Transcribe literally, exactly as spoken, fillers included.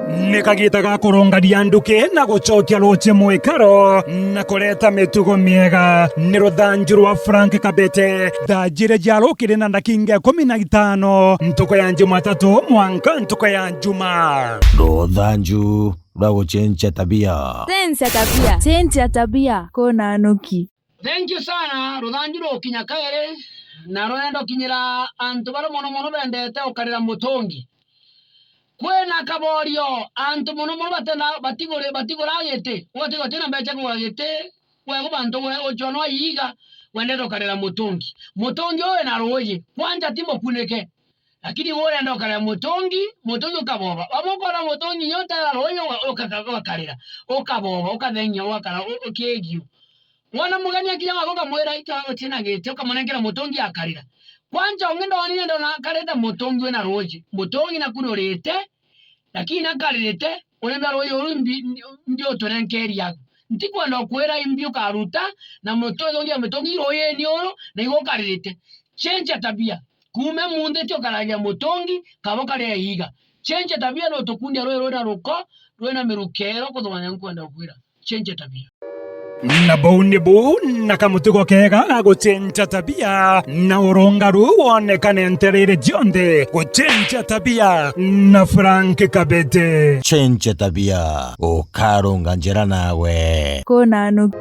Ni kagiita ga kurungania nduki na gucokia ruuji mwikaro na kureta mitugo miega. Ni ruthanju rwa Frank Kabete. Thaa jiiri cia rukiri na ndakinga ikumi na itano, ntuku ya Jumatatu mwanka ntuku ya Juma. Ruthanju rwa gucenjia tabia. Cenjia tabia. Cenjia tabia. Kuna nuki. Thank you sana, ruthanju rukinya kairi, na rurenda ukinyira antu baria mono mono bendete ukarira mutungi. Kwina kaborio, antu mono mono batenda, batigure, batigura giti, ugatiga utina mbeca kugura giti, gwe gu bantu gwe ucwa no iiga, wendete ukarira mutungi. Mutungi uyu wina ruuji, kwanja ti mukunike. Lakini we urenda ukarira mutungi, mutungi ukaboba. Wamwe ukona mutungi inya utera ruuji uga-, uka-, ugakarira, ukaboba, ukathengia, ugakara u-, ukigiu. Wona mugeni akinya gwaka ukamwira, "Ika utina giti," ukamunenkera mutungi akarira. Kwanja ungi ndonire ndona akarite mutungi wina ruuji. Mutungi naku nurite, lakini nakaririte, urenda ruuji uru mbi, mbi uturenkeria agu. Ntikwenda ukwira imbi ukaruta, na mutungi ungi mutungi ruujini uru, na igo ukaririte. Cenjia tabia. Kuuma munthi ti ukaragia mutungi, kaba ukaria iiga. Cenjia tabia, no tukundia rui rwina ruko, rwina mirukero, kuthugania nkwenda gukwira. Cenjia tabia. Na buu ni buu na kamutugo kega ga gucenjia tabia, na urungaru wonekane ntereere cionthe. Gucenjia tabia na Frank Kabete. Cenjia tabia, ukarunga njira nawe. Kuna nuki.